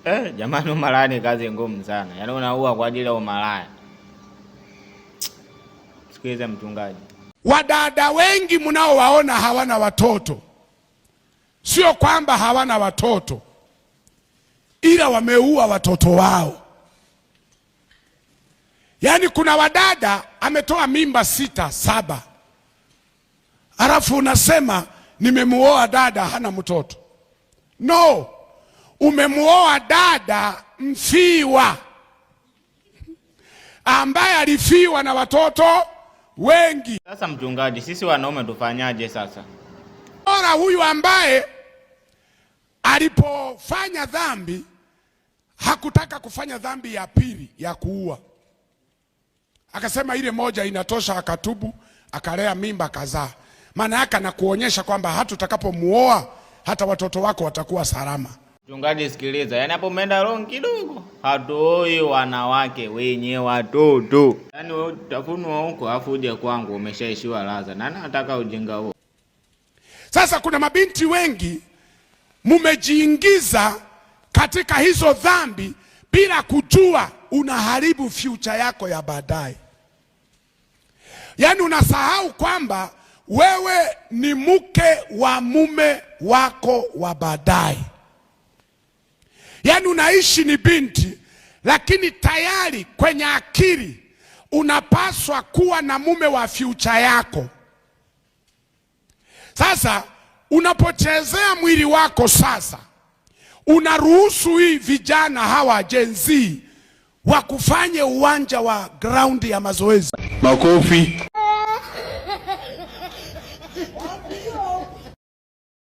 Eh, jamani, umalaya ni kazi ngumu sana. Yaani unaua kwa ajili ya umalaya. Sikiliza mchungaji. Wadada wengi mnaowaona hawana watoto, sio kwamba hawana watoto, ila wameua watoto wao. Yaani kuna wadada ametoa mimba sita saba, halafu unasema nimemuoa dada hana mtoto. No, umemuoa dada mfiwa ambaye alifiwa na watoto wengi. Sasa mchungaji, sisi wanaume tufanyaje sasa? Bora huyu ambaye alipofanya dhambi hakutaka kufanya dhambi ya pili ya kuua, akasema ile moja inatosha, akatubu, akalea mimba, akazaa. Maana yake anakuonyesha kwamba hata utakapomuoa hata watoto wako watakuwa salama. Mchungaji, sikiliza, yaani hapo umeenda wrong kidogo. Hatuoi wanawake wenye watoto, yaani wewe utafunwa huko afu uje kwangu umeshaishiwa laza. Nani anataka ujinga huo? Sasa kuna mabinti wengi mumejiingiza katika hizo dhambi bila kujua, unaharibu future yako ya baadaye. Yaani unasahau kwamba wewe ni mke wa mume wako wa baadaye. Yaani unaishi ni binti, lakini tayari kwenye akili unapaswa kuwa na mume wa future yako. Sasa unapochezea mwili wako sasa, unaruhusu hii vijana hawa Gen Z wakufanye uwanja wa ground ya mazoezi. Makofi.